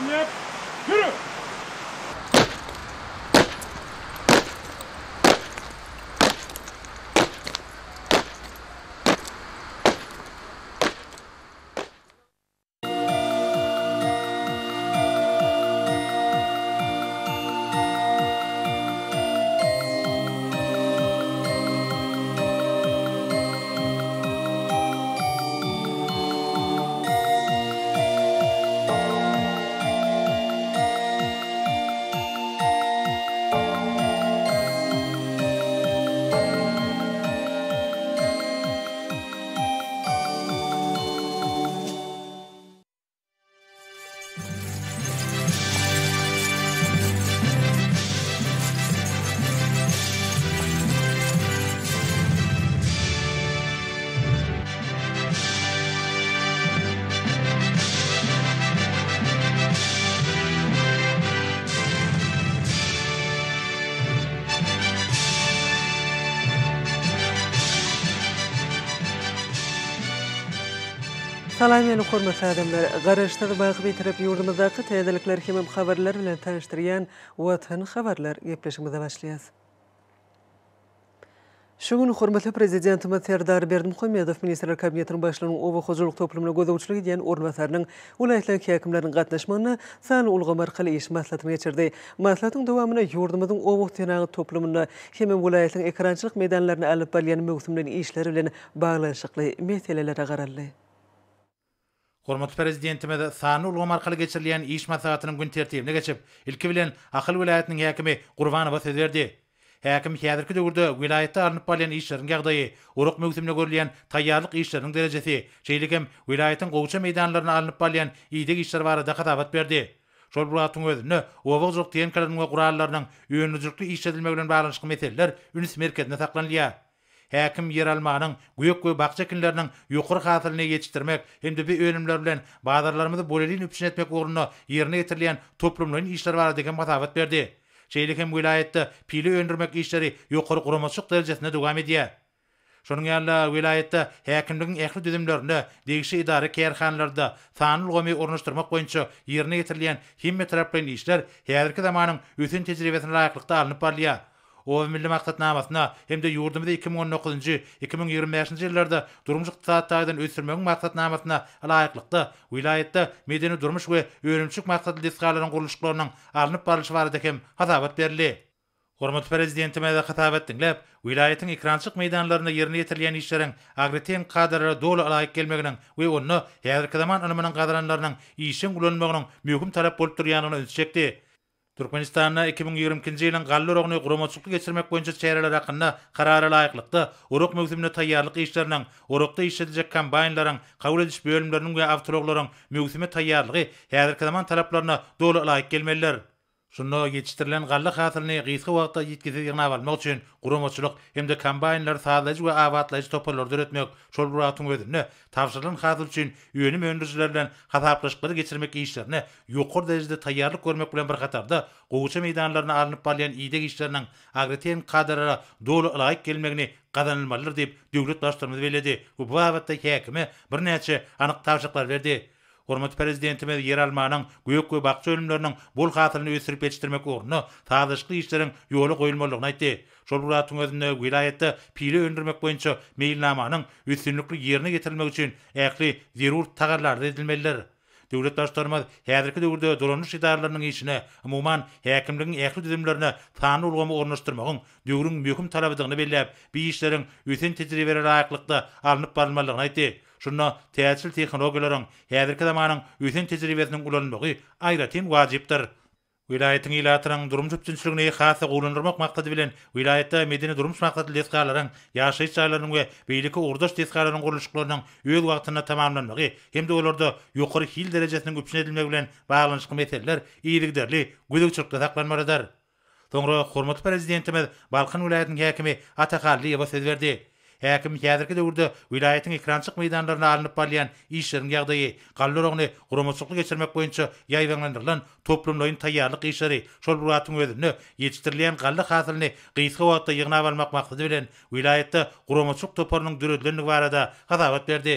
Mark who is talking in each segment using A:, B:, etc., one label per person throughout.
A: Diňläp, ýürü!
B: Salam meni hormatly adamlar! Garaşsyz, baky Bitarap ýurdumyzdaky täzelikler hemem habarlar bilen tanyşdyrýan Watan habarlar gepleşigimize başlaýas. Şu gün hormatly Prezidentimiz Serdar Berdimuhamedow Ministrler Kabinetiniň Başlygynyň oba hojalyk toplumyna gözegçilik edýän orunbasarynyň, welaýatlaryň häkimleriniň gatnaşmagynda sanly ulgam arkaly iş maslahatyny geçirdi. Maslahatyň dowamynda ýurdumyzyň oba senagat toplumynda hemem welaýatlaryň ekerançylyk meýdanlarynda alnyp barylýan möwsümleýin işler bilen baglanyşykly meselelere garaldy.
C: Hormatly Prezidentimiz sanly ulgam arkaly geçirilýän iş maslahatynyň gün tertibine geçip, ilki bilen Ahal welaýatynyň häkimi Gurbanowa söz berdi. Häkim häzirki döwürde welaýatda alnyp barylýan işleriň ýagdaýy, orak möwsümine görülýän taýýarlyk işleriniň derejesi, şeýle hem welaýatyň gowaça meýdanlarynda alnyp barylýan ideg işleri barada hasabat berdi. Şol bir wagtyň özünde, oba hojalyk tehnikalarynyň we gurallarynyň öndürijilikli işledilmegi bilen baglanyşykly meseleler üns merkezinde saklanylýar. Häkim ýeralmanyň, gök we bakja ekinleriniň ýokary hasylyny ýetişdirmek hem-de bu önümler bilen bazarlarymyzy bolelin üpjün etmek ugrunda ýerine ýetirilýän toplumlaýyn işler barada hem hasabat berdi. Şeýle hem welaýatda pile öndürmek işleri ýokary guramaçylyk derejesinde dowam edýär. Şonuň ýaly-da, welaýatda häkimligiň ähli düzümlerinde, degişli edara-kärhanalarda sanly ulgamy ornaşdyrmak boýunça ýerine ýetirilýän hemmetaraplaýyn işler häzirki zamanyň ösen tejribesine laýyklykda alnyp barylýar. Oba milli maksatnamasyna hem-de ýurdumyzy 2019-njy, 2025-nji ýyllarda durmuş-ykdysady taýdan ösdürmegiň maksatnamasyna laýyklykda, welaýatda medeni-durmuş we önümçilik maksatly desgalaryň gurluşyklarynyň alnyp barlyşy barada hem hasabat berildi. Hormatly Prezidentimiz hasabat diňläp, welaýatyň ekerançylyk meýdanlarynda ýerine ýetirilýän işleriň agrotehniki kadalara doly ylaýyk gelmeginiň we onda häzirki zaman ylmynyň gazananlarynyň işjeň ulanylmagynyň möhüm talap bolup durýandygyna ünsi çekdi. Türkmenistanda 2022-nji ýylyň galla oragyny guramaçylykly geçirmek boýunça çäreler hakynda Karara laýyklykda, orak möwsümine taýýarlyk işleriniň, orakda işlediljek kombaýnlaryň, kabul ediş bölümleriniň we awtoulaglaryň möwsüme taýýarlygy häzirki zaman talaplaryna doly ylaýyk gelmelidir. Şunda ýetişdirilen galla hasylyny gysga wagtda ýitgisiz ýygnap almak üçin guramaçylyk hem-de kombaýnlary sazlaýjy we abatlaýjy toparlary döretmek, şol bir wagtyň özünde tabşyrylan hasyl üçin önüm öndürijiler bilen hasaplaşyklary geçirmek işlerine ýokary derejede taýýarlyk görmek bilen bir hatarda, gowaça meýdanlarynda alnyp barylýan ideg işleriniň agrotehniki kadalara doly ylaýyk gelmegini gazanylmalydyr diýip, döwlet Baştutanymyz belledi we bu babatda häkime birnäçe anyk tabşyryklary berdi. Hormatly Prezidentimiz ýeralmanyň, gök we bakja önümleriniň bol hasylyny ösdürip ýetişdirmek ugrunda sazlaşykly işleriň ýola goýulmalydygyny aýtdy. Şol bir wagtyň özünde welaýatda pile öndürmek boýunça meýilnamanyň üstünlikli ýerine ýetirilmegi üçin ähli zerur tagallalar edilmelidir. Döwlet Baştutanymyz häzirki döwürde dolanyş edaralarynyň işine, umuman, häkimligiň ähli düzümlerine sanly ulgamy ornaşdyrmagyň döwrüň möhüm talabydygyny belläp, bu işleriň ösen tejribelere laýyklykda alnyp barylmalydygyny aýtdy. Şunda täzeçil tehnologiýalaryň, häzirki zamanyň ösen tejribesiniň ulanylmagy aýratyn wajypdyr. Welaýatyň ilatynyň durmuş üpjünçiligini has-da gowulandyrmak maksady bilen, welaýatda medeni-durmuş maksatly desgalaryň, ýaşaýyş jaýlarynyň we beýleki ugurdaş desgalaryň gurluşyklarynyň öz wagtynda tamamlanmagy hem-de olarda ýokary hil derejesiniň üpjün edilmegi bilen baglanyşykly meseleler yzygiderli gözegçilikde saklanmalydyr. Soňra hormatly Prezidentimiz Balkan welaýatynyň häkimi Ata Hallyýewe söz berdi. Häkim häzirki döwürde welaýatyň ekerançylyk meýdanlarynda alnyp barylýan işleriň ýagdaýy, galla oragyny guramaçylykly geçirmek boýunça ýaýbaňlandyrylan toplumlaýyn taýýarlyk işleri, şol bir wagtyň özünde ýetişdirilýän galla hasylyny gysga wagtda ýygnap almak maksady bilen, welaýatda guramaçylyk toparynyň döredilendigi barada hasabat berdi.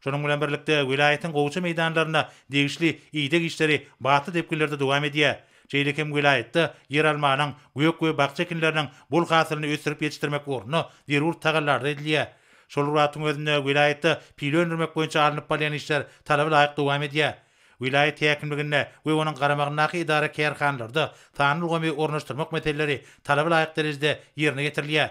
C: Şonuň bilen birlikde, welaýatyň gowaça meýdanlarynda degişli ideg işleri batly depginlerde dowam edýär. Şeýle hem welaýatda ýeralmanyň, gök we bakja ekinleriniň bol hasylyny ösdürip ýetişdirmek ugrunda zerur tagallalar edilýär. Şol bir wagtyň özünde, welaýatda pile öndürmek boýunça alnyp barylýan işler talaba laýyk dowam edýär. Welaýat häkimliginde we onuň garamagyndaky edara-kärhanalarda sanly ulgamy ornaşdyrmak meseleleri talaba laýyk derejede ýerine ýetirilýär.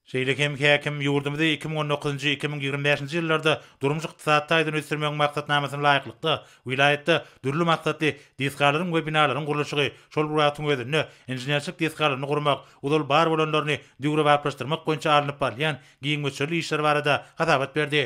C: Şeýle hem häkim ýurdumyzy 2019-njy, 2025-nji ýyllarda durmuş-ykdysady taýdan ösdürmegiň maksatnamasyna laýyklykda, welaýatda dürli maksatly desgalaryň we binalaryň gurluşygy, şol bir wagtyň özünde inženerçilik desgalaryny gurmak, ozal bar bolanlaryny döwrebaplaşdyrmak boýunça alnyp barylýan giň möçberli işler barada hasabat berdi.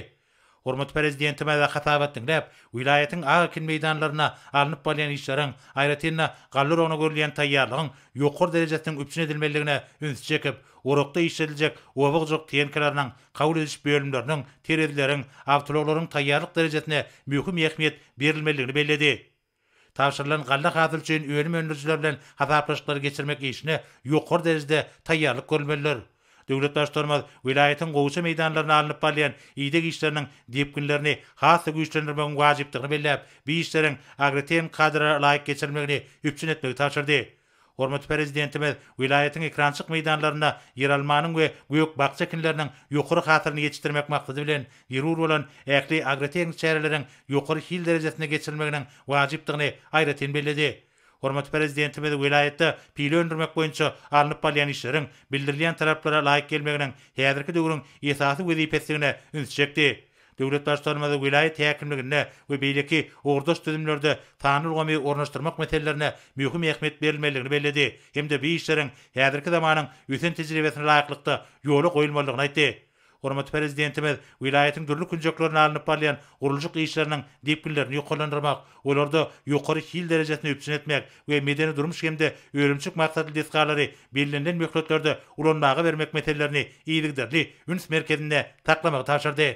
C: Hormatly Prezidentimiz hasabat diňläp, welaýatyň ak ekin meýdanlarynda alnyp barylýan işleriň, aýratyn-da, galla oragyna görülýän taýýarlygyň ýokary derejesiniň üpjün edilmelidigine ünsi çekip, orakda işlediljek oba hojalyk tehnikalarynyň, kabul ediş bölümleriniň, terezileriň, awtoulaglaryň taýýarlyk derejesine möhüm ähmiýet berilmelidigini belledi. Tabşyrylan galla hasyly üçin önüm öndürijiler bilen hasaplaşyklary geçirmek işine ýokary derejede taýýarlyk görülmelidir. Döwlet Baştutanymyz welaýatyň gowaça meýdanlarynda alnyp barylýan ideg işleriniň depginlerini has-da güýçlendirmegiň wajypdygyny belläp, bu işleriň agrotehniki kadalara laýyk geçirilmegini üpjün etmegi tabşyrdy. Hormatly Prezidentimiz welaýatyň ekerançylyk meýdanlarynda ýeralmanyň we gök-bakja ekinleriniň ýokary hasylyny ýetişdirmek maksady bilen, zerur bolan ähli agrotehniki çäreleriň ýokary hil derejesinde geçirilmeginiň wajypdygyny aýratyn belledi. Hormatly Prezidentimiz welaýatda pile öndürmek boýunça alnyp barylýan işleriň bildirilýän talaplara laýyk gelmeginiň häzirki döwrüň esasy wezipesidigine ünsi çekdi. Döwlet Baştutanymyz welaýat häkimliginde we beýleki ugurdaş düzümlerde sanly ulgamy ornaşdyrmak meselelerine möhüm ähmiýet berilmelidigini belledi hem-de bu işleriň häzirki zamanyň ösen tejribesine laýyklykda ýola goýulmalydygyny aýtdy. Hormatly Prezidentimiz welaýatyň dürli künjeklerinde alnyp barylýan gurluşyk işleriniň depginlerini ýokarlandyrmak, olarda ýokary hil derejesini üpjün etmek we medeni-durmuş hem-de önümçilik maksatly desgalary bellenilen möhletlerde ulanmaga bermek meselelerini yzygiderli üns merkezinde saklamagy tabşyrdy.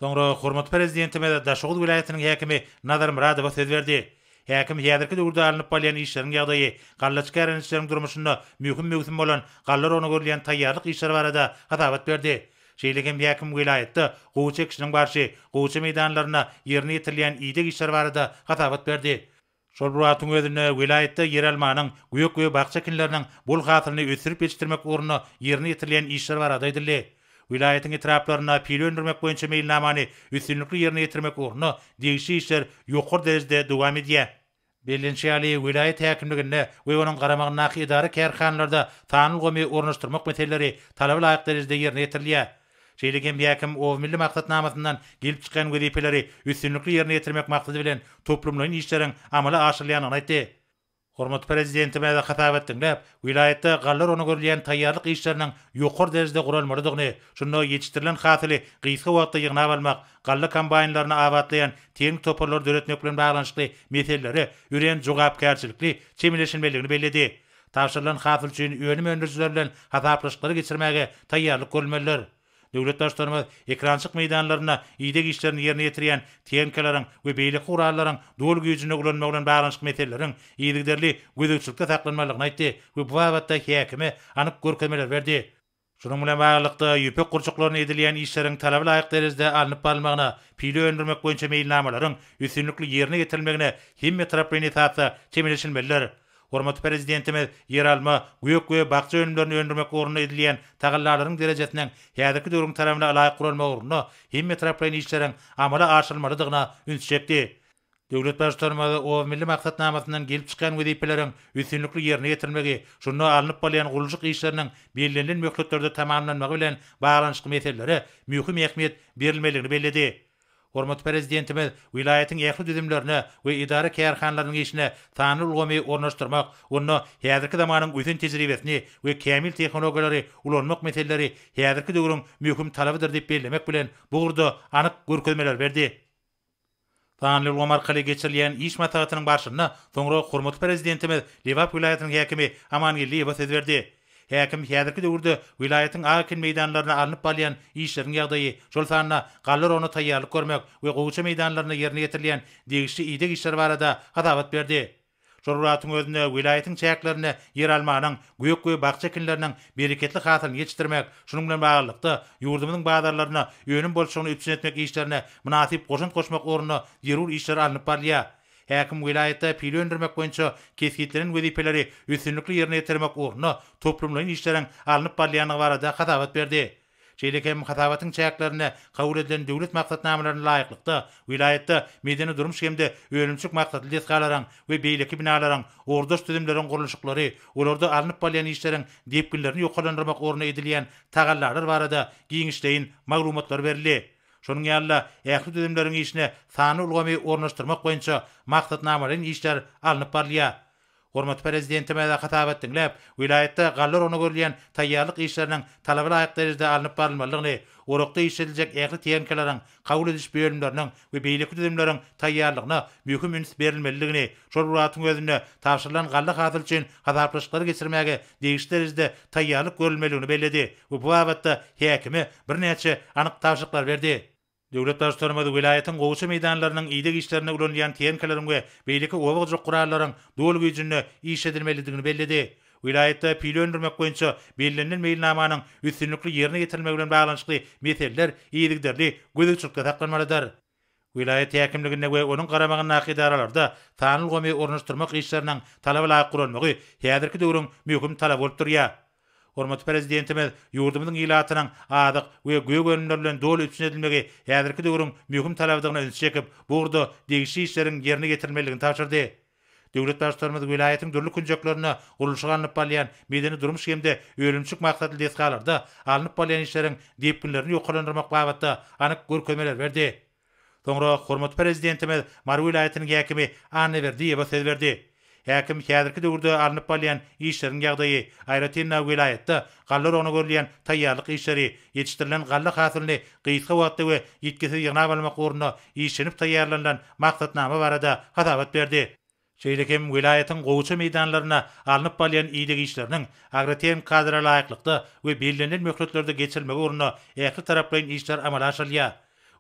C: Soňra hormatly Prezidentimiz Daşoguz welaýatynyň häkimi Nazar Myradowa söz berdi. Häkim häzirki döwürde alnyp barylýan işleriň ýagdaýy, gallaçy kärendeçileriň durmuşynda möhüm möwsüm bolan galla oragyna görülýän taýýarlyk işleri barada hasabat berdi. Şeýle hem häkim welaýatda gowaça ekişiniň barşy, gowaça meýdanlarynda ýerine ýetirilýän ideg işleri barada hasabat berdi. Şol bir wagtyň özünde, welaýatda ýeralmanyň, gök we bakja ekinleriniň bol hasylyny ösdürip ýetişdirmek ugrunda ýerine ýetirilýän işler barada aýdyldy. Welaýatyň etraplarynda pile öndürmek boýunça meýilnamany üstünlikli ýerine ýetirmek ugrunda degişli işler ýokary derejede dowam edýär. Bellenişi ýaly, welaýat häkimliginde we onuň garamagyndaky edara-kärhanalarda sanly ulgamy ornaşdyrmak meseleleri talaba laýyk derejede ýerine ýetirilýär. Şeýle hem häkim Oba milli maksatnamasyndan gelip çykýan wezipeleri üstünlikli ýerine ýetirmek maksady bilen toplumlaýyn işleriň amala aşyrylýandygyny aýtdy. Hormatly Prezidentimiz hasabat diňläp, welaýatda galla oragyna görülýän taýýarlyk işleriniň ýokary derejede guralmalydygyny, şunda ýetişdirilen hasyly gysga wagtda ýygnap almak, galla kombaýnlaryny abatlaýan tehniki toparlary döretmek bilen baglanyşykly meselelere örän jogapkärçilikli çemeleşilmelidigini belledi. Tabşyrylan hasyl üçin önüm öndürijiler bilen hasaplaşyklary geçirmäge taýýarlyk görülmelidir. Döwlet Baştutanymyz ekerançylyk meýdanlarynda ideg işlerini ýerine ýetirýän tehnikalaryň we beýleki gurallaryň doly güýjünde ulanmagy bilen baglanyşykly meseleleriň yzygiderli gözegçilikde saklanmalydygyny aýtdy we bu babatda häkime anyk görkezmeleri berdi. Şunuň bilen baglylykda, ýüpek gurçuklaryna edilýän işleriň talaba laýyk derejede alnyp barylmagyna, pile öndürmek boýunça meýilnamalaryň üstünlikli ýerine ýetirilmegine hemmetaraplaýyn esasda çemeleşilmelidir. Hormatly Prezidentimiz ýeralma, gök we bakja önümlerini öndürmek ugrunda edilýän tagallalaryň derejesiniň häzirki döwrüň talabyna laýyk guralmagy ugrunda hemmetaraplaýyn işleriň amala aşyrylmalydygyna ünsi çekdi. Döwlet Baştutanymyz Oba milli maksatnamasyndan gelip çykýan wezipeleriň üstünlikli ýerine ýetirilmegi, şunda alnyp barylýan gurluşyk işleriniň bellenilen möhletlerde tamamlanmagy bilen baglanyşykly meselelere möhüm ähmiýet berilmelidigini belledi. Hormatly Prezidentimiz welaýatyň ähli düzümlerine we edara-kärhanalarynyň işine sanly ulgamy ornaşdyrmak, onda häzirki zamanyň ösen tejribesini we kämil tehnologiýalary ulanmak meseleleri häzirki döwrüň möhüm talabydyr diýip bellemek bilen, bu ugurda anyk görkezmeleri berdi. Sanly ulgam arkaly geçirilýän iş maslahatynyň barşynda soňra hormatly Prezidentimiz Lebap welaýatynyň häkimi Amangeldiýewe söz berdi. Häkim häzirki döwürde welaýatyň ak ekin meýdanlarynda alnyp barylýan işleriň ýagdaýy, şol sanda galla oragyna taýýarlyk görmek we gowaça meýdanlarynda ýerine ýetirilýän degişli ideg işleri barada hasabat berdi. Şol bir wagtyň özünde welaýatyň çäklerinde ýeralmanyň, gök we bakja ekinleriniň bereketli hasylyny ýetişdirmek, şunuň bilen baglylykda, ýurdumyzyň bazarlarynda önüm bolçulygyny üpjün etmek işlerine mynasyp goşant goşmak ugrunda zerur işler alnyp barylýar. Häkim welaýatda pile öndürmek boýunça kesgitlenen wezipeleri üstünlikli ýerine ýetirmek ugrunda toplumlaýyn işleriň alnyp barylýandygy barada hasabat berdi. Şeýle hem hasabatyň çäklerinde kabul edilen döwlet maksatnamalaryna laýyklykda, welaýatda medeni-durmuş hem-de önümçilik maksatly desgalaryň we beýleki binalaryň, ugurdaş düzümleriň gurluşyklary, olarda alnyp barylýan işleriň depginlerini ýokarlandyrmak ugrunda edilýän tagallalar barada giňişleýin maglumatlar berildi. Şonuň ýaly-da, ähli düzümleriň işine sanly ulgamy ornaşdyrmak boýunça maksatnamalaýyn işler alnyp barylýar. Hormatly Prezidentimiz hasabat diňläp, welaýatda galla oragyna görülýän taýýarlyk işleriniň talaba laýyk derejede alnyp barylmalydygyny, orakda işlediljek ähli tehnikalaryň, kabul ediş bölümleriniň we beýleki düzümleriň taýýarlygyna möhüm üns berilmelidigini, şol bir wagtyň özünde tabşyrylan galla hasyly üçin hasaplaşyklary geçirmäge degişli derejede taýýarlyk görülmelidigini belledi we bu babatda häkime birnäçe anyk tabşyryklary berdi. Döwlet Baştutanymyz welaýatyň gowaça meýdanlarynyň ideg işlerinde ulanylýan tehnikalaryň we beýleki oba hojalyk gurallaryň doly güýjünde işledilmelidigini belledi. Welaýatda pile öndürmek boýunça bellenilen meýilnamanyň üstünlikli ýerine ýetirilmegi bilen baglanyşykly meseleler yzygiderli gözegçilikde saklanmalydyr. Welaýat häkimliginde we onuň garamagyndaky edaralarda sanly ulgamy ornaşdyrmak işleriniň talaba laýyk guralmagy häzirki döwrüň möhüm talaby bolup durýar. Hormatly Prezidentimiz ýurdumyzyň ilatynyň azyk we gök önümler bilen doly üpjün edilmegi häzirki döwrüň möhüm talabydygyna ünsi çekip, bu ugurda degişli işleriň ýerine ýetirilmelidigini tabşyrdy. Döwlet Baştutanymyz welaýatyň dürli künjeklerinde gurluşygy alnyp barylýan medeni-durmuş hem-de önümçilik maksatly desgalarda alnyp barylýan işleriň depginlerini ýokarlandyrmak babatda anyk görkezmeleri berdi. Soňra hormatly Prezidentimiz Mary welaýatynyň häkimi Annaberdiýewe söz berdi. Häkim häzirki döwürde alnyp barylýan işleriň ýagdaýy, aýratyn-da welaýatda galla oragyna görülýän taýýarlyk işleri, ýetişdirilen galla hasylyny gysga wagtda we ýitgisiz ýygnap almak ugrunda işlenip taýýarlanylan maksatnama barada hasabat berdi. Şeýle hem welaýatyň gowaça meýdanlarynda alnyp barylýan ideg işleriniň agrotehniki kadalara laýyklykda we bellenilen möhletlerde geçirilmegi ugrunda ähli taraplaýyn işler amala aşyrylýar.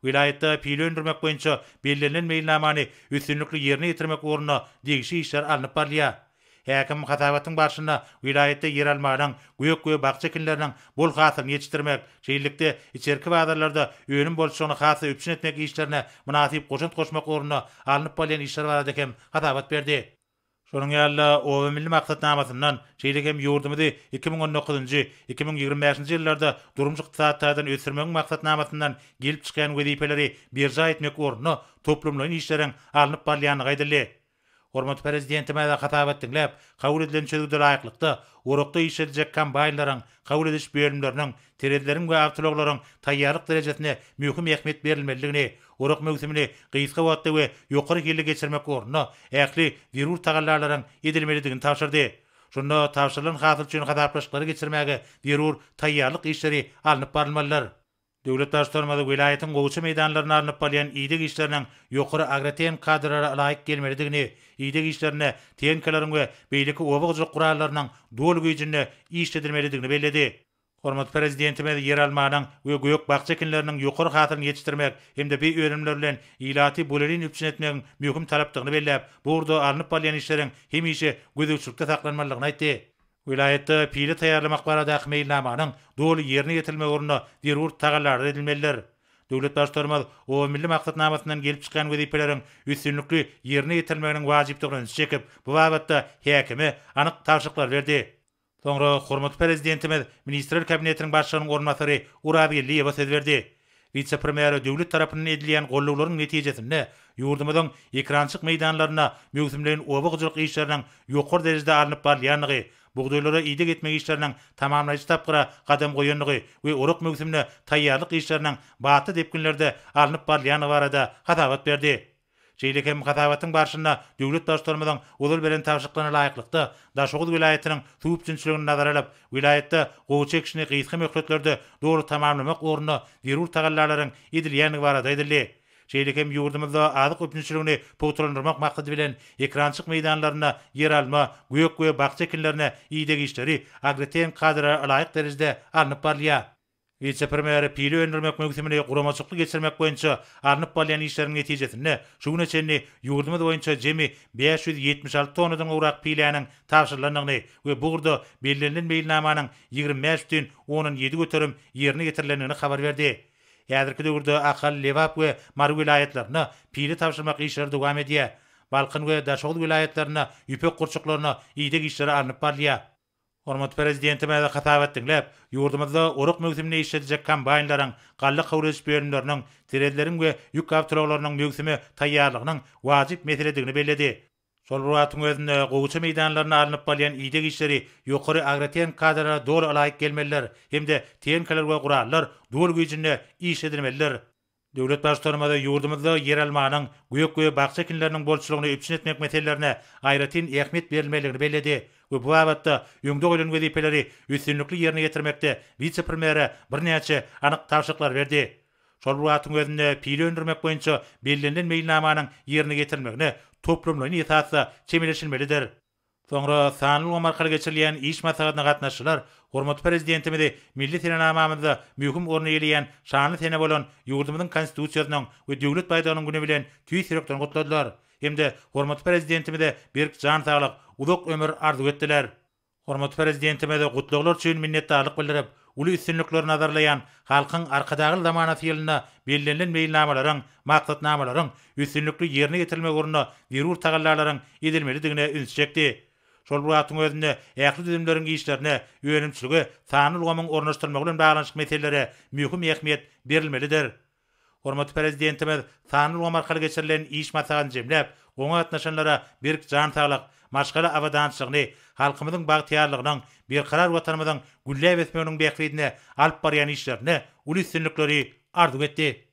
C: Welaýatda pile öndürmek boýunça bellenilen meýilnamany üstünlikli ýerine ýetirmek ugrunda degişli işler alnyp barylýar. Häkim hasabatyň barşynda welaýatda ýeralmanyň, gök we bakja ekinleriniň bol hasylyny ýetişdirmek, şeýlelikde, içerki bazarlarda önüm bolçulygyny has-da üpjün etmek işlerine mynasyp goşant goşmak ugrunda alnyp barylýan işler barada hem hasabat berdi. Şonuň ýaly-da, Oba milli maksatnamasyndan, şeýle hem ýurdumyzy 2019-njy, 2025-nji ýyllarda durmuş-ykdysady taýdan ösdürmegiň maksatnamasyndan gelip çykýan wezipeleri berjaý etmek ugrunda toplumlaýyn işleriň alnyp barylýandygy aýdyldy. Hormatly Prezidentimiz hasabat diňläp, kabul edilen çözgüde laýyklykda, orakda işlediljek kombaýnlaryň, kabul ediş bölümleriniň, terezileriň we awtoulaglaryň taýýarlyk derejesine möhüm ähmiýet berilmelidigini, orak möwsümini gysga wagtda we ýokary hilli geçirmek ugrunda ähli zerur tagallalaryň edilmelidigini tabşyrdy. Şunda tabşyrylan hasyl üçin hasaplaşyklary geçirmäge zerur taýýarlyk işleri alnyp barylmalydyr. Döwlet Baştutanymyz welaýatyň gowaça meýdanlarynda alnyp barylýan ideg işleriniň ýokary agrotehniki kadalara laýyk gelmelidigini, ideg işlerinde tehnikalaryň we beýleki oba hojalyk gurallarynyň doly güýjünde işledilmelidigini belledi. Hormatly Prezidentimiz ýeralmanyň we gök-bakja ekinleriniň ýokary hasylyny ýetişdirmek hem-de bu önümler bilen ilaty bolelin üpjün etmegiň möhüm talapdygyny belläp, bu ugurda alnyp barylýan işleriň hemişe gözegçilikde saklanmalydygyny aýtdy. Welaýatda pile taýýarlamak baradaky meýilnamanyň doly ýerine ýetirilmegi ugrunda zerur tagallalar edilmelidir. Döwlet Baştutanymyz Oba milli maksatnamasyndan gelip çykýan wezipeleriň üstünlikli ýerine ýetirilmeginiň wajypdygyna ünsi çekip, bu babatda häkime anyk tabşyryklary berdi. Soňra hormatly Prezidentimiz Ministrler Kabinetiniň Başlygynyň orunbasary Orazgeldiýewe söz berdi. Wise-premýere döwlet tarapyndan edilýän gollawlaryň netijesinde ýurdumyzyň ekerançylyk meýdanlarynda möwsümleýin oba hojalyk işleriniň ýokary derejede alnyp barylýandygy, bugdaýlara ideg etmek işleriniň tamamlaýjy tapgyra gadam goýandygy we orak möwsümine taýýarlyk işleriniň batly depginlerde alnyp barylýandygy barada hasabat berdi. Şeýle hem hasabatyň barşynda döwlet Baştutanymyzyň ozal beren tabşyryklaryna laýyklykda, Daşoguz welaýatynyň suw üpjünçiligini nazara alyp, welaýatda gowaça ekişini gysga möhletlerde doly tamamlamak ugrunda zerur tagallalaryň edilýändigi barada aýdyldy. Şeýle hem ýurdumyzda azyk üpjünçiligini pugtalandyrmak maksady bilen, ekerançylyk meýdanlarynda ýeralma, gök we bakja ekinlerine ideg işleri agrotehniki kadalara laýyk derejede alnyp barylýar. Wise-premýer pile öndürmek möwsümini guramaçylykly geçirmek boýunça alnyp barylýan işleriň netijesinde şu güne çenli ýurdumyz boýunça jemi 576 tonnadan gowrak piläniň tabşyrylandygyny we bu ugurda bellenilen meýilnamanyň 25,7% ýerine ýetirilendigini habar berdi. Häzirki döwürde Ahal, Lebap we Mary welaýatlarynda pile tabşyrmak işleri dowam edýär. Balkan we Daşoguz welaýatlarynda ýüpek gurçuklaryna ideg işleri alnyp barylýar. Hormatly Prezidentimiz hasabat diňläp, ýurdumyzda orak möwsüminde işlediljek kombaýnlaryň, galla kabul ediş bölümleriniň, terezileriň we ýük awtoulaglarynyň möwsüme taýýarlygynyň wajyp meseledigini belledi. Şol bir wagtyň özünde, gowaça meýdanlarynda alnyp barylýan ideg işleri ýokary agrotehniki kadalara doly ylaýyk gelmelidir hem-de tehnikalar we gurallar doly güýjünde işledilmelidir. Döwlet Baştutanymyz ýurdumyzda ýeralmanyň, gök we bakja ekinleriniň bolçulygyny üpjün etmek meselelerine aýratyn ähmiýet berilmelidigini belledi we bu babatda öňde goýlan wezipeleri üstünlikli ýerine ýetirmekde wise-premýere birnäçe anyk tabşyryklary berdi. Şol bir wagtyň özünde pile öndürmek boýunça bellenilen meýilnamanyň ýerine ýetirilmegine toplumlaýyn esasda çemeleşilmelidir. Soňra sanly ulgam arkaly geçirilýän iş maslahatyna gatnaşyjylar hormatly Prezidentimizi milli senenamamyzda möhüm orun eýeleýän şanly sene bolan ýurdumyzyň Konstitusiýasynyň we Döwlet baýdagynyň güni bilen tüýs ýürekden gutladylar hem-de hormatly Prezidentimize berk jan saglyk, uzak ömür arzuw etdiler. Hormatly Prezidentimiz gutlaglar üçin minnetdarlyk bildirip, uly üstünlikleri nazarlaýan Halkyň Arkadagly zamanasy ýylynda bellenilen meýilnamalaryň, maksatnamalaryň üstünlikli ýerine ýetirilmegi ugrunda zerur tagallalaryň edilmelidigine ünsi çekdi. Şol bir wagtyň özünde ähli düzümleriň işlerine, önümçilige sanly ulgamyň ornaşdyrylmagy bilen baglanyşykly meselelere möhüm ähmiýet berilmelidir. Hormatly Prezidentimiz sanly ulgam arkaly geçirilen iş maslahatyny jemläp, oňa gatnaşanlara berk jan saglyk, maşgala abadançylygyny, halkymyzyň bagtyýarlygynyň, berkarar Watanymyzyň gülläp ösmeginiň bähbidine alyp barýan işlerinde uly üstünlikleri arzuw etdi.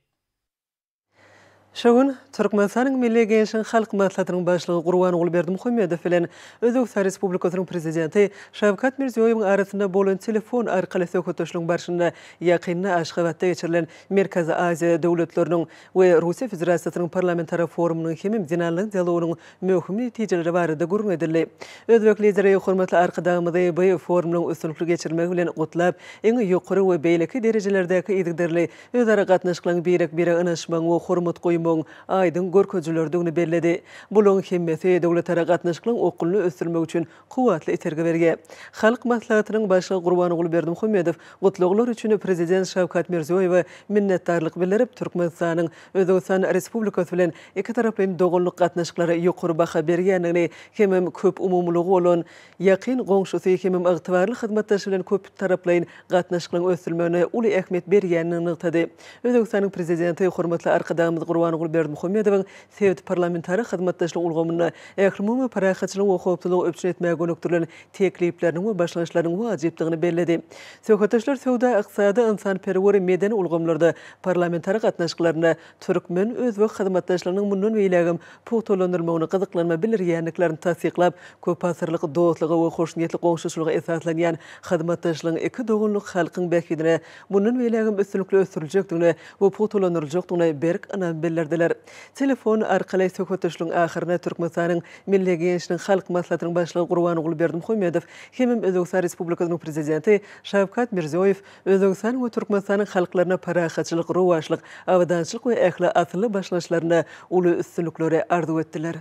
B: Şu gün Türkmenistanyň Milli Geňeşiniň Halk Maslahatynyň Başlygy Gurbanguly Berdimuhamedow bilen Özbegistan Respublikasynyň Prezidenti Şawkat Mirziýoýewiň arasynda bolan telefon arkaly söhbetdeşligiň barşynda ýakynda Aşgabatda geçirilen Merkezi Aziýa döwletleriniň we Russiýa Federasiýasynyň Parlamentara forumynyň hemem zenanlaryň dialogynyň möhüm netijeleri barada gürrüň edildi. Özbek Lideri hormatly Arkadagymyzy bu forumyň üstünlikli geçirilmegi bilen gutlap, iň ýokary we beýleki derejelerdäki yzygiderli özara gatnaşyklaryň birek-birege ynanyşmagyň we hormat goýmagyň aýdyň görkezijileridigini belledi. Bularyň hemmesi döwletara gatnaşyklaryň okgunly ösdürilmegi üçin kuwwatly itergi berýär. Halk Maslahatynyň Başlygy Gurbanguly Berdimuhamedow gutlaglar üçin Prezident Şawkat Mirziýoýewe minnetdarlyk bildirip, Türkmenistanyň Özbegistan Respublikasy bilen ikitaraplaýyn doganlyk gatnaşyklara ýokary baha berýändigini hemem köp umumylygy bolan ýakyn goňşusy hemem ygtybarly hyzmatdaşy bilen köptaraplaýyn gatnaşyklaryň ösdürilmegine uly ähmiýet berýändigini nygtady. Özbegistanyň Prezidenti hormatly Arkadagymyz Gurbanguly Berdimuhamedowyň sebit parlamentara hyzmatdaşlyk ulgamynda ählumumy parahatçylygy we howpsuzlygy üpjün etmäge gönükdirilen teklipleriniň we başlangyçlarynyň wajypdygyny belledi. Söhbetdeşler söwda-ykdysady, ynsanperwer, medeni ulgamlarda parlamentara gatnaşyklarynda türkmen-özbek hyzmatdaşlygynyň mundan beýlägem pugtalandyrylmagyna gyzyklanma bildirýändiklerini tassyklap, köpasyrlyk dostluga we hoşniýetli goňşuçylyga esaslanýan hyzmatdaşlygyň iki doganlyk halkyň bähbidine mundan beýlägem üstünlikli ösdüriljekdigine we pugtalandyryljakdygyna berk ynam bildirdiler. Telefon arkaly söhbetdeşligiň ahyrynda Türkmenistanyň Milli Geňeşiniň Halk Maslahatynyň Başlygy Gurbanguly Berdimuhamedow hemem Özbegistan Respublikasynyň Prezidenti Şawkat Mirziýoýew Özbegistan we Türkmenistanyň halklaryna parahatçylyk, rowaçlyk, abadançylyk we ähli asylly başlangyçlarynda uly üstünlikleri arzuw etdiler.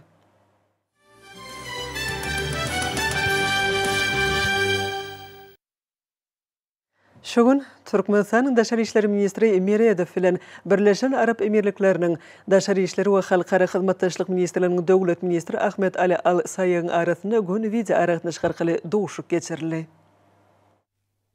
B: Şu gün Türkmenistanyň Daşary işler ministri Meredow bilen Birleşen Arap Emirlikleriniň Daşary işler we halkara hyzmatdaşlyk ministrliginiň döwlet ministri Ahmed Ali Al Saýegiň arasynda göni wideoaragatnaşyk arkaly duşuşyk geçirildi.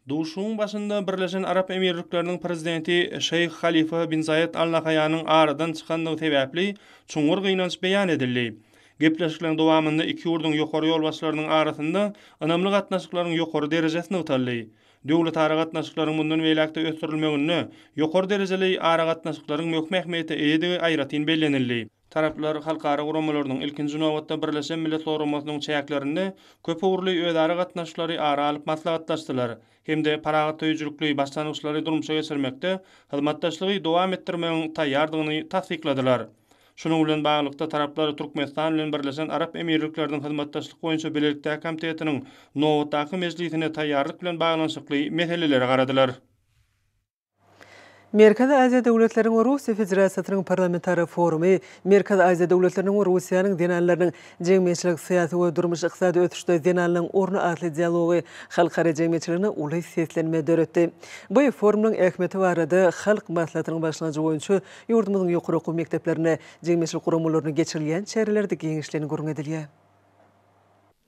A: Duşuşygyň başynda Birleşen Arap Emirlikleriniň Prezidenti Şeýh Halifa bin Zaýed Al Nahaýanyň aradan çykandygy sebäpli çuňňur gynanç beýan edildi. Gepleşikleriň dowamynda iki ýurduň ýokary ýolbaşçylarynyň arasynda ynamly gatnaşyklaryň ýokary derejesi nygtaldy. Döwletara gatnaşyklaryň mundan beýläk-de ösdürilmeginde ýokary derejeli aragatnaşyklaryň möhüm ähmiýete eýedigi aýratyn bellenildi. Taraplar halkara guramalarynyň, ilkinji nobatda, Birleşen Milletler Guramasynyň çäklerinde köpugurly özara gatnaşyklary ara alyp maslahatlaşdylar hem-de parahatsöýüjilikli başlangyçlary durmuşa geçirmekde hyzmatdaşlygy dowam etdirmegiň taýýardygyny tassykladylar. Şunuň bilen baglylykda, taraplar Türkmenistan bilen Birleşen Arap Emirlikleriniň Hyzmatdaşlyk boýunça bilelikdäki komitetiniň nobatdaky mejlisine taýýarlyk bilen baglanyşykly meselelere garadylar.
B: Merkezi Aziýa döwletleriniň we Russiýa Federasiýasynyň parlamentara forumy Merkezi Aziýa döwletleriniň we Russiýanyň zenanlarynyň jemgyýetçilik-syýasy we durmuş-ykdysady ösüşde zenanlaryň orny atly dialogy halkara jemgyýetçiliginde uly seslenme döretdi. Bu forumyň ähmiýeti barada Halk Maslahatynyň başlangyjy boýunça ýurdumyzyň ýokary okuw mekdeplerinde, jemgyýetçilik guramalarynda geçirilýän çärelerde giňişleýin gürrüň edilýär.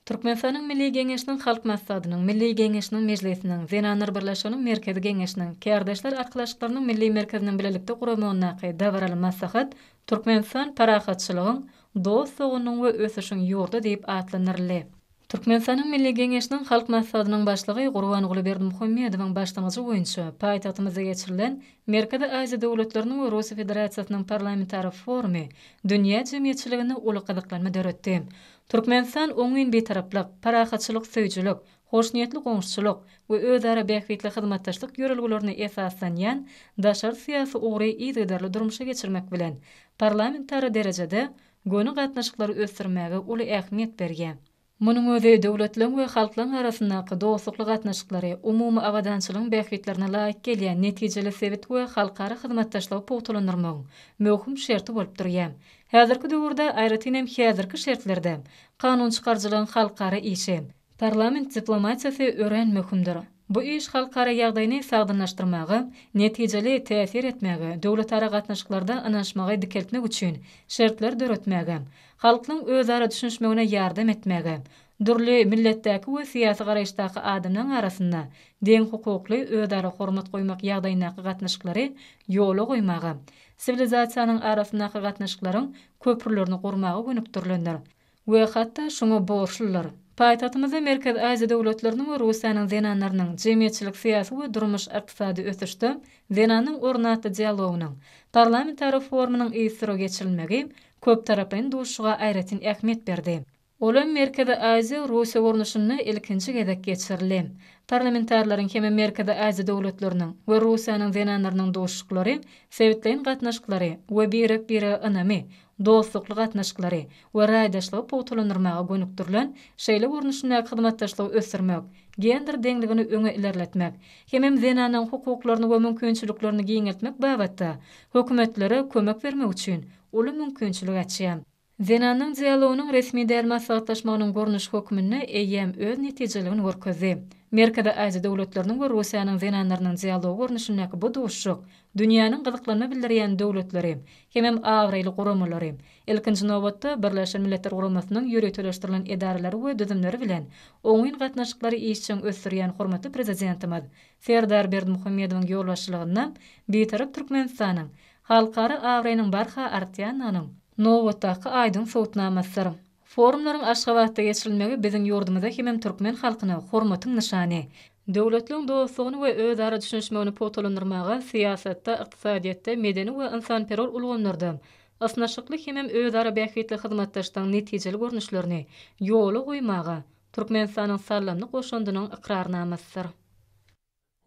D: Türkmenistanyň Milli Geňeşiniň Halk Maslahatynyň, Milli Geňeşiniň Mejlisiniň, Zenanlar birleşiginiň Merkezi Geňeşiniň, Kärdeşler arkalaşyklarynyň Milli merkeziniň bilelikde guramagyndaky dabaraly maslahat Türkmenistan parahatçylygyň, dost-doganlygyň we ösüşiň ýurdy diýip atlandyryldy. Türkmenistanyň Milli Geňeşiniň Halk Maslahatynyň Başlygy Gurbanguly Berdimuhamedowyň başlangyjy boýunça paýtagtymyzda geçirilen Merkezi Aziýa döwletleriniň we Russiýa Federasiýasynyň parlamentara forumy dünýä jemgyýetçiliginde uly gyzyklanma döretdi. Türkmenistan oňyn Bitaraplyk, parahatçylyk söýüjilik, hoşniýetli goňşuçylyk we özara bähbitli hyzmatdaşlyk ýörelgelerine esaslanýan daşary syýasy ugry yzygiderli durmuşa geçirmek bilen, parlamentara derejede göni gatnaşyklary ösdürmäge uly ähmiýet berýär. Munuň özi döwletleriň we halklaryň arasyndaky dostlukly gatnaşyklary, umumy abadançylygyň bähbitlerine laýyk gelýän netijeli sebit we halkara hyzmatdaşlygy pugtalandyrmagyň möhüm şerti bolup durýar. Häzirki döwürde, aýratyn hem häzirki şertlerde kanunçykaryjylygyň halkara işi, parlament diplomatiýasy örän möhümdir. Bu iş halkara ýagdaýyny sagdynlaşdyrmaga, netijeli täsir etmäge, döwletara gatnaşyklarda ynanyşmagy dikeltmek üçin şertler döretmäge, halklaryň özara düşünişmegine ýardam etmäge, dürli milletdäki we syýasy garaýyşdaky adamlaryň arasynda deňhukukly özara hormat goýmak ýagdaýyndaky gatnaşyklary ýola goýmaga, siwilizasiýanyň arasyndaky gatnaşyklaryň köprülerini gurmaga gönükdirilendir we hatda şuňa borçludyr. Paýtagtymyzda Merkezi Aziýa döwletleriniň we Russiýanyň zenanlarynyň jemgyýetçilik-syýasy we durmuş-ykdysady ösüşde zenanyň orny atly dialogynyň parlamentara forumynyň yzysüre geçirilmegi köptaraplaýyn duşuşyga aýratyn ähmiýet berdi. Olam Merkezi Aziýa, Russiýa görnüşinde ilkinji gezek geçirildi. Parlamentarileriň hemem Merkezi Aziýa döwletleriniň we Russiýanyň zenanlarynyň duşuşyklary sebitleýin gatnaşyklary we birek-birege ynamy, dostlukly gatnaşyklary we raýdaşlygy pugtalandyrmaga gönükdirilen şeýle görnüşindäki hyzmatdaşlygy ösdürmek, gender deňligini öňe ilerletmek hemem zenanlaryň hukuklaryny we mümkinçiliklerini giňeltmek babatda hökümetlere kömek bermek üçin uly mümkinçilik açýar. Zenanyň dialogynyň resmi däl maslahatlaşmagynyň görnüşi hökmünde eýýäm öz netijeligini görkezdi. Merkezi Aziýa döwletleriniň we Russiýanyň zenanlarynyň dialogy görnüşindäki bu duşuşyk dünýäniň gyzyklanma bildirýän döwletleri hemem abraýly guramalary, ilkinji nobatda, Birleşen Milletler Guramasynyň ýöriteleşdirilen edaralary we düzümleri bilen oňyn gatnaşyklary işjeň ösdürýän hormatly Prezidentimiz Serdar Berdimuhamedowyň ýolbaşçylygynda Bitarap Türkmenistanyň halkara abraýynyň barha artýandygynyň nobatdaky aýdyň subutnamasydyr. Forumlaryň Aşgabatda geçirilmegi biziň ýurdumyza hemem türkmen halkyna hormatyň nyşany. Döwletleriň dostlugyny we özara düşünişmegini pugtalandyrmaga syýasatda, ykdysadyýetde, medeni we ynsanperwer ulgamlarda ysnyşykly hemem özara bähbitli hyzmatdaşlygyň netijeli görnüşlerini ýola goýmaga Türkmenistanyň saldamly goşandynyň ykrarnamasydyr.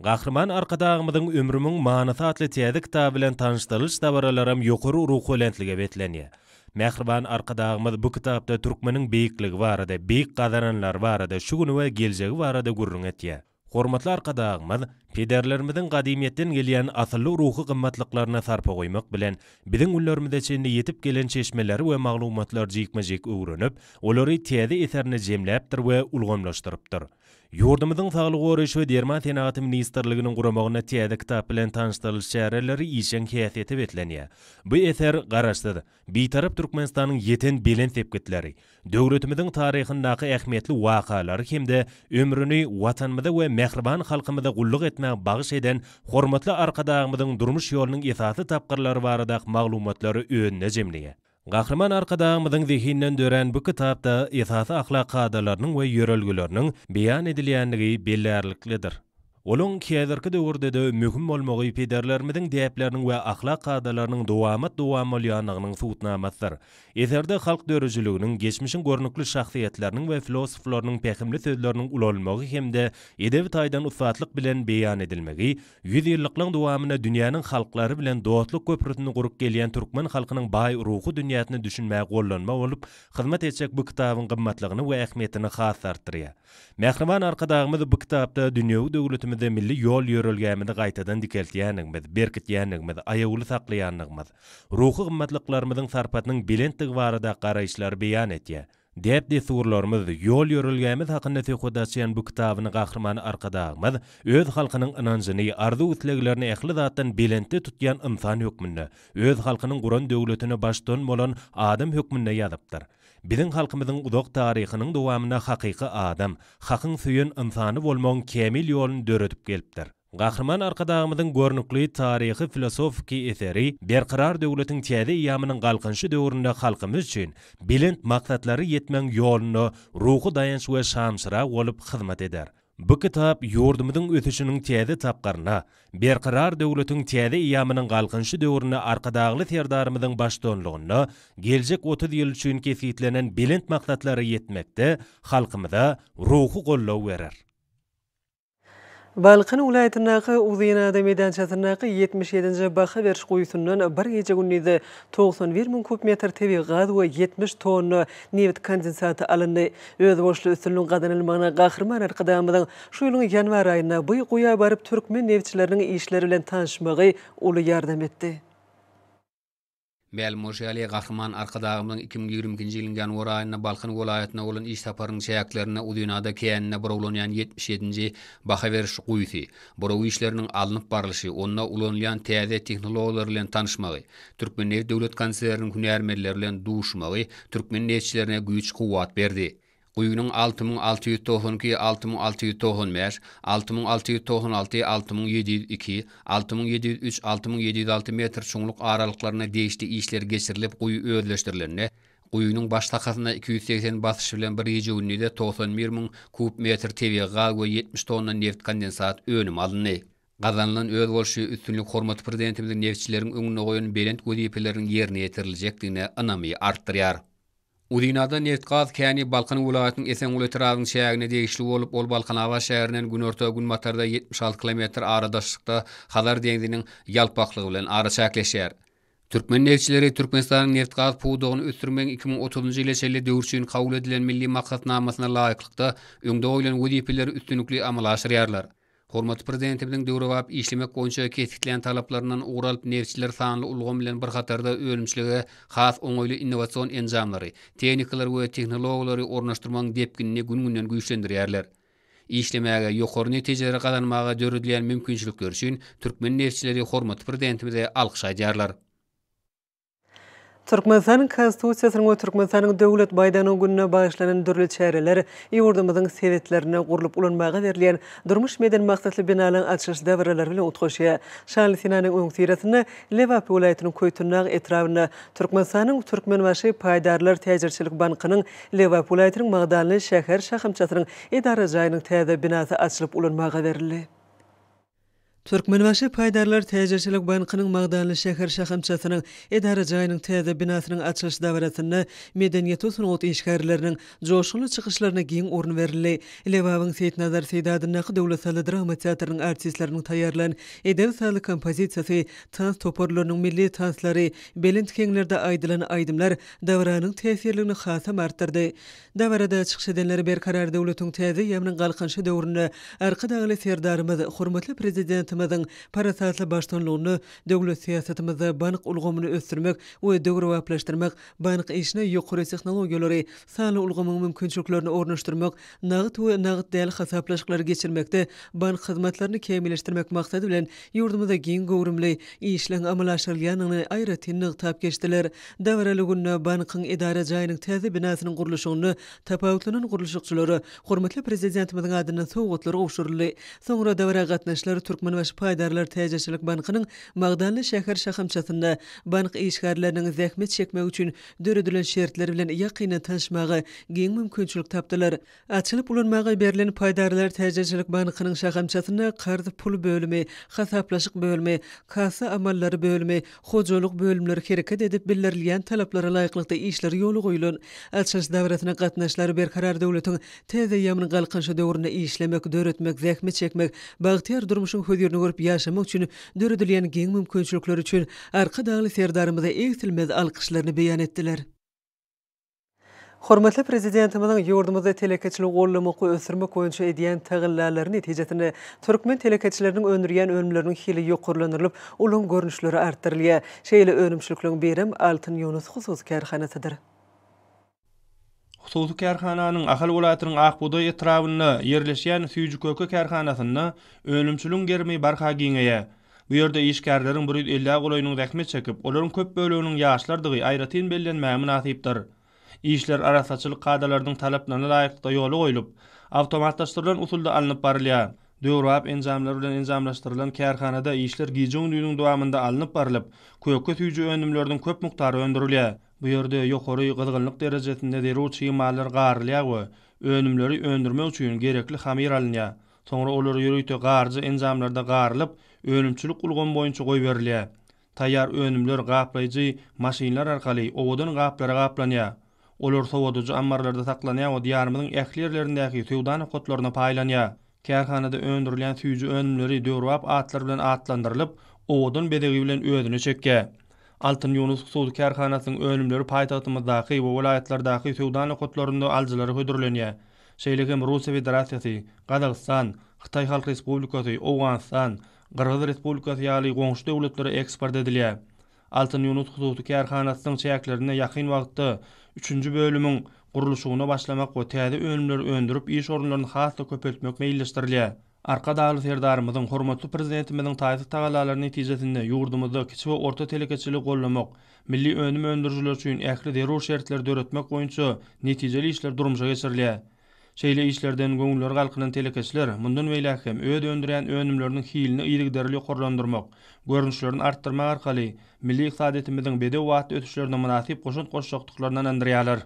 E: Gahryman Arkadagymyzyň Ömrümiň manysy atly täze kitaby bilen tanyşdyrylyş dabaralaram ýokary ruhubelentlige beslenýär. Mähriban Arkadagymyz bu kitapda türkmeniň beýikligi barada, beýik gazananlary barada, şu güni we geljegi barada gürrüň etýär. Hormatly Arkadagymyz pederlerimiziň gadymyýetden gelýän asylly ruhy gymmatlyklaryna sarpa goýmak bilen, biziň günlerimize çenli ýetip gelen çeşmeleri we maglumatlary jikme-jik öwrenip, olary täze eserinde jemläpdir we ulgamlaşdyrypdyr. Ýurdumyzyň Saglygy goraýyş we derman senagaty ministrliginiň guramagynda täze kitap bilen tanyşdyrylyş çäreleri işjeň häsiýete beslenýär. Bu eser Garaşsyz, Bitarap Türkmenistanyň ýeten belent sepgitleri, döwletimiziň taryhyndaky ähmiýetli wakalary hem-de ömrüni Watanymyza we mähriban halkymyza gulluk etmäge bagyş eden hormatly Arkadagymyzyň durmuş ýolunyň esasy tapgyrlary baradaky maglumatlary özünde jemleýär. Gahryman Arkadagymyzyň zehininden dörän bu kitapda esasy ahlak kadalarynyň we ýörelgeleriniň beýan edilýändigi bellärliklidir. Olaň häzirki döwürde-de möhüm bolmagy pederlerimiziň däpleriniň we ahlak kadalarynyň dowamat-dowam bolýandygynyň subutnamasydyr. Eserde halk döredijiliginiň, geçmişiň görnükli şahsyýetleriniň we filosoflarynyň pähimli sözleriniň ulanylmagy hem-de edebi taýdan ussatlyk bilen beýan edilmegi Ýüzýyllyklaryň dowamynda dünýäniň halklary bilen dostluk köprüsini gurup gelýän türkmen halkynyň baý ruhy dünýäsine düşünmäge gollanma bolup hyzmat etjek bu kitabyň gymmatlygyny we ähmiýetini has-da artdyrýar. Mähriban Arkadagymyz bu kitapda dünýewi döwletimiziň. döwrümizde milli ýol-ýörelgämizi gaýtadan dikeltýändigimiz, berkitýändigimiz, aýawly saklaýandygymyz, ruhy gymmatlyklarymyzyň sarpasynyň belentdigi barada garaýyşlary beýan etýär. Däp-dessurlarymyz, ýol-ýörelgämiz hakynda söhbet açýan bu kitabyny Gahryman Arkadagymyz öz halkynyň ynanjyny, arzuw-isleglerini ähli zatdan belentde tutýan ynsan hökmünde, öz halkynyň guran döwletine baştutan bolan adam hökmünde ýazypdyr. Biziň halkymyzyň uzak taryhynyň dowamynda hakyky adam, Hakyň söýen ynsany bolmagyň kämil ýoluny döredip gelipdir. Gahryman Arkadagymyzyň görnükli taryhy-filosofiki eseri Berkarar döwletiň täze eýýamynyň Galkynyşy döwründe halkymyz üçin belent maksatlara ýetmegiň ýolunda ruhy daýanç we şamçyrag bolup hyzmat eder. Bu kitap ýurdumyzyň ösüşiniň täze tapgyryna, Berkarar döwletiň täze eýýamynyň Galkynyşy döwründe Arkadagly Serdarymyzyň baştutanlygynda geljek 30 ýyl üçin kesgitlenen belent maksatlara ýetmekde halkymyza ruhy goldaw berer.
B: Balkan welaýatyndaky Uzynada meýdançasyndaky 77-nji baha beriş guýusyndan bir gije-gündizde 91 müň kub metr tebigy gaz we 70 tonna nebit kondensaty alyndy. Özboluşly üstünligiň gazanylmagyna Gahryman Arkadagymyzyň şu ýylyň ýanwar aýynda bu guýa baryp türkmen nebitçileriniň işleri bilen tanyşmagy uly ýardam etdi.
F: Mälim bolşy ýaly, Gahryman Arkadagymyzyň 2022-nji ýylyň ýanwar aýynda Balkan welaýatyna bolan iş saparynyň çäklerinde Uzynada käninde burawlanýan 77-nji baha beriş guýusy, buraw işleriniň alnyp barlyşy, onda ulanylýan täze tehnologiýalar bilen tanyşmagy, Türkmennebit döwlet konserniniň hünärmenleri bilen duşmagy türkmen nebitçilerine güýç-kuwwat berdi. Guýynyň 6692, 6695, 6696, 6702, 6703, 6706 metr çuňluk aralyklarynda degişli işler geçirilip, guýy özleşdirilende, guýynyň baş sakasynda 280 basyş bilen bir gije-gündizde 91 müň kub metr tebigy gaz we 70 tonna nebit kondensat önümi alyndy. Gazanylan özboluşly üstünlik hormatly Prezidentimiziň nebitçileriň öňünde goýan belent wezipeleriniň ýerine ýetiriljekdigine ynamy artdyrýar. Uzynada nebitgaz käni Balkan welaýatynyň Esenguly etrabynyň çägine degişli bolup, ol Balkanabat şäherinden günorta-günbatarda 76 kilometr ara daşlykda Hazar deňziniň ýalpaklygy bilen araçäkleşýär. Türkmen nebitçileri Türkmenistanyň nebitgaz pudagyny ösdürmegiň 2030-njy ýyla çenli döwür üçin kabul edilen Milli maksatnamasyna laýyklykda, öňde goýlan wezipeleri üstünlikli amala aşyrýarlar. Hormatly Prezidentimiziň döwrebap işlemek boýunça kesgitlän talaplaryndan ugur alyp, nebitçiler sanly ulgam bilen bir hatarda önümçilige has oňaýly innowasion enjamlary, tehnikalary we tehnologiýalary ornaşdyrmagyň depginini gün-günden güýçlendirýärler. Işlemäge, ýokary netijeleri gazanmaga döredilýän mümkinçilikler üçin türkmen nebitçileri hormatly Prezidentimize alkyş aýdýarlar.
B: Türkmenistanyň Konstitusiýasynyň we Türkmenistanyň Döwlet baýdagynyň gününe bagyşlanan dürli çäreler ýurdumyzyň sebitlerinde gurlup ulanmaga berilýän durmuş-medeni maksatly binalaryň açylyş dabaralary bilen utgaşýar. Şanly senäniň öňüsyrasynda Lebap welaýatynyň Köýtendag etrabynda Türkmenistanyň Türkmenbaşy paýdarlar täjirçilik bankynyň Lebap welaýatynyň Magdanly şäher şahamçasynyň edara jaýynyň täze binasy açylyp ulanmaga berildi. Türkmenbaşy paýdarlar täjirçilik bankynyň Magdanly şäher şahamçasynyň edara jaýynyň täze binasynyň açylyş dabarasynda medeniýet we sungat işgärleriniň joşgunly çykyşlaryna giň orun berildi. Lebabyň Seýitnazar Seýdi adyndaky döwlet sazly drama teatrynyň artistleriniň taýýarlan edebi-sazly kompozisiýasy, tans toparlarynyň milli tanslary, belent heňlerde aýdylan aýdymlar dabaranyň täsirligini hasam artdyrdy. Dabarada çykyş edenler Berkarar döwletiň täze eýýamynyň Galkynyşy döwründe Arkadagly Serdarymyz, hormatly Prezidentimiziň parasatly baştutanlygynda döwlet syýasatymyzda bank ulgamyny ösdürmek we döwrebaplaşdyrmak, bank işine ýokary tehnologiýalary, sanly ulgamyň mümkinçiliklerini ornaşdyrmak, nagt we nagt däl hasaplaşyklary geçirmekde bank hyzmatlaryny kämilleşdirmek maksady bilen ýurdumyzda giň göwrümli işleň amala aşyrylýandygyny aýratyn nygtap geçdiler. Dabaraly günde bankyň edara jaýynyň täze binasynyň gurluşygynda tapawutlanan gurluşykçylara hormatly Prezidentimiziň adyndan sowgatlar gowşuryldy. Soňra dabara gatnaşyjylar Türkmenbaşy paýdarlar täjirçilik bankynyň Magdanly şäher şahamçasynda bank işgärleriniň zähmet çekmegi üçin döredilen şertler bilen ýakyndan tanyşmaga giň mümkinçilik tapdylar. Açylyp ulanmaga berlen Paýdarlar täjirçilik bankynyň şahamçasynda karz pul bölümi, hasaplaşyk bölümi, kassa amallary bölümi, hojalyk bölümleri hereket edip bildirilýän talaplara laýyklykda işler ýola goýlan. Açylyş dabarasyna gatnaşyjylar Berkarar döwletiň täze eýýamynyň Galkynyşy döwründe işlemek, döretmek, zähmet çekmek, bagtyýar durmuşyň hözirini görüp ýaşamak üçin döredilýän giň mümkinçilikler üçin Arkadagly Serdarymyza egsilmez alkyşlaryny beýan etdiler. Hormatly Prezidentimiziň ýurdumyzda telekeçiligi goldamak we ösdürmek boýunça edýän tagallalary netijesinde türkmen telekeçileriniň öndürýän önümleriniň hili ýokarlandyrylyp, olaryň görnüşleri artdyrylýar. Şeýle önümçilikleriň birem Altyn Ýunus hususy kärhanasydyr.
A: Hususy kärhananyň Ahal welaýatynyň Ak bugdaý etrabynda ýerleşýän süýji-köke kärhanasynda önümçiligiň gerimi barha giňeýär. Bu ýerde işgärleriň bir ýüz ellä golaýynyň zähmet çekip, olaryň köp böleginiň ýaşlardygy aýratyn bellenmäge mynasypdyr. Işler arassaçylyk kadalarynyň talaplaryna laýyklykda ýola goýlup, awtomatlaşdyrylan usulda alnyp barylýar. Döwrebap enjamlar bilen enjamlaşdyrylan kärhanada işler gije-gündiziň dowamynda alnyp barlyp, köke-süýji önümleriniň köp mukdary öndürilýär. Bu ýerde ýokary gyzgynlyk derejesinde zerur çig mallar garylýar we önümleri öndürmek üçin gerekli hamyr alynýar. Soňra olar ýörite garyjy enjamlarda garylyp, önümçilik ulgamy boýunça goýberilýär. Taýýar önümler gaplaýjy maşynlar arkaly owadan gaplara gaplanýar. Olar sowadyjy ammarlarda saklanýar we Diýarymyzyň ähli ýerlerindäki söwda nokatlaryna paýlanýar. Kärhanada öndürilýän süýji önümleri döwrebap atlar bilen atlandyrylyp, owadan bezegi bilen özüne çekýär. Altyn Ýunus hususy kärhanasynyň önümleri paýtagtymyzdaky we welaýatlardaky söwda nokatlarynda alyjylara hödürlenýär. Şeýle hem Russiýa Federasiýasy, Gazagystan, Hytaý Halk Respublikasy, Owganystan, Gyrgyz Respublikasy ýaly goňşy döwletlere eksport edilýär. Altyn Ýunus hususy kärhanasynyň çäklerinde ýakyn wagtda üçünji bölümiň gurluşygyna başlamak we täze önümleri öndürip, iş orunlaryny has-da köpeltmek meýilleşdirilýär. Arkadagly Serdarymyzyň, hormatly Prezidentimiziň taýsyz tagallalary netijesinde ýurdumyzda kiçi we orta telekeçiligi goldamak, milli önüm öndürijiler üçin ähli zerur şertleri döretmek boýunça netijeli işler durmuşa geçirilýär. Şeýle işlerden göwünleri galkynan telekeçiler mundan beýläk hem öz öndürýän önümleriniň hilini yzygiderli ýokarlandyrmak, görnüşlerini artdyrmak arkaly milli ykdysadyýetimiziň bedew batly ösüşlerine mynasyp goşant goşjakdyklaryna ynandyrýarlar.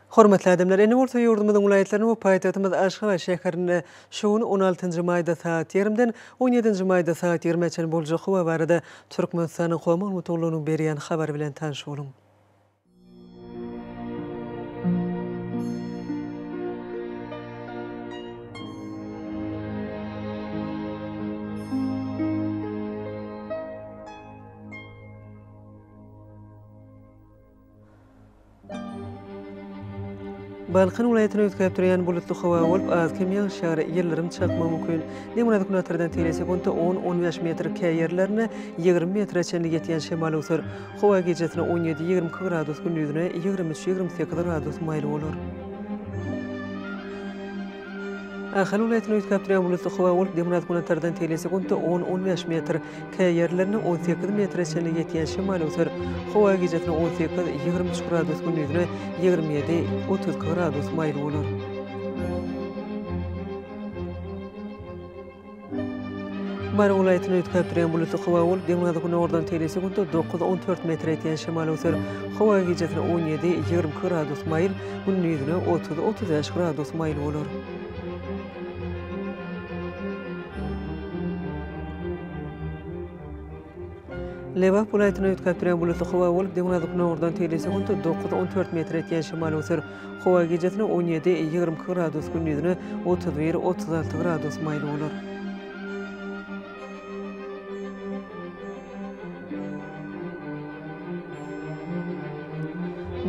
B: Hormatly adamlar, indi bolsa ýurdumyzyň welaýatlarynda we paýtagtymyz Aşgabat şäherinde şu gün on altynjy maýda sagat ýarymdan on ýedinji maýda sagat ýigrimä çenli boljak howa barada Türkmenistanyň Howa maglumat gullugynyň berýän habary bilen tanyş boluň. Balkan welaýatynda üýtgäp durýan bulutly howa bolup, az-kem ýagyş ýagar, ýyldyrym çakmagy mümkin. Demirgazyk günortadan tegelek sekuntda on, on bäş metr, käýerlerinde 20 metre çenli ýetýän şemal öwser. Howa gijesine on ýedi, 22 gradus, gündizine 23, 28 gradus maýyl bolar. Ahal welaýatynda üýtgäp durýan bulutly howa bolup, demirgazyk-günortadan tegelek sekuntda on, on bäş metr, käýerlerinde 18 metre çenli ýetýän şemal öwser. Howa gijesine 18, 23 gradus, gündizine 27, 32 gradus maýyl bolar. Mary welaýatynda üýtgäp durýan bulutly howa bolup, demirgazyk-günordan tegelek sekuntda dokuz, on dört metre ýetýän şemal öwser. Howa gijesine on ýedi, 22 gradus maýyl, gündizine 30, 35 gradus maýyl bolar. Lebap welaýatynda üýtgäp durýan bulutly howa bolup, demirgazyk-günordan tegelek sekuntda dokuz, on dört metre ýetýän şemal öwser. Howa gijesine on ýedi, 22 gradus, gündizine 31, 36 gradus maýyl bolar.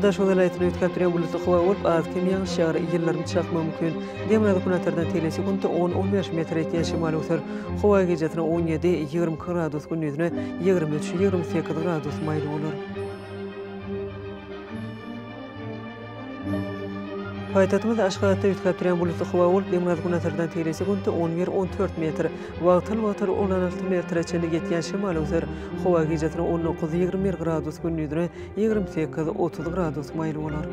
B: Daşoguz welaýatynda üýtgäp durýan bulutly howa bolup, az-kem ýagyş ýagar, ýyldyrym çakmagy mümkin. Demirgazyk günortadan tegelek sekuntda on, on bäş metr ýetýän şemal öwser. Howa gijesine on ýedi, 22 gradus, gündizine 23, 28 gradus maýyl bolar. Paýtagtymyz Aşgabatda üýtgäp durýan bulutly howa bolup, demirgazyk-günortadan tegelek sekuntda on bir, on dört metr, wagtal-wagtal on alty metre çenli ýetýän şemal öwser. Howa gijesine on dokuz, 21 gradus, gündizine 28, 30 gradus maýyl bolar.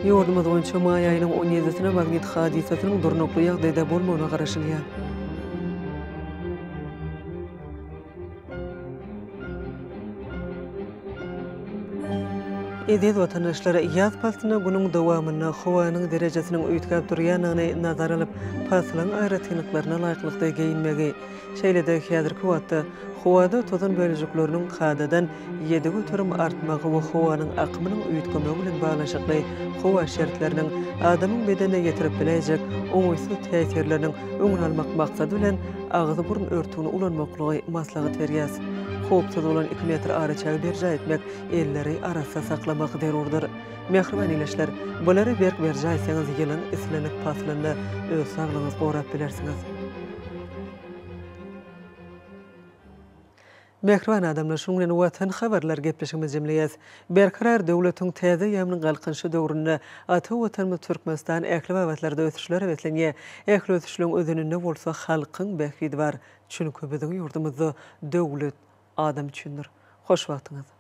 B: Ýurdumyz boýunça maý aýynyň on ýedisine magnit hadysasynyň durnukly ýagdaýda bolmagyna garaşylýar. Eziz watandaşlar, ýaz paslynda günüň dowamynda howanyň derejesiniň üýtgäp durýandygyny nazara alyp, paslyň aýratynlyklaryna laýyklykda geýinmegi, şeýle-de häzirki wagtda howada tozan bölejikleriniň kadadan 7% artmagy we howanyň akymynyň üýtgemegi bilen baglanyşykly howa şertleriniň adamyň bedenine ýetirip biläýjek oňaýsyz täsirleriniň öňüni almak maksady bilen, agyz-burun örtügini ulanmaklygy maslahat berýäs. Howpsuz bolan iki metr araçägi berjaý etmek, elleri arassa saklamak zerurdyr. Mähriban ildeşler, bulary berk berjaý etseňiz ýylyň islendik paslynda öz saglygyňyzy gorap bilersiňiz. Mähriban adamlar, şunuň bilen Watan habarlar gepleşigimizi jemleýäs. Berkarar döwletiň täze eýýamynyň Galkynyşy döwründe ata Watanymyz Türkmenistan ähli babatlarda ösüşlere beslenýär. Ähli ösüşleň özeninde bolsa halkyň bähbidi bar. Çünki biziň ýurdumyzda döwlet adam üçindir. Hoş wagtyňyz!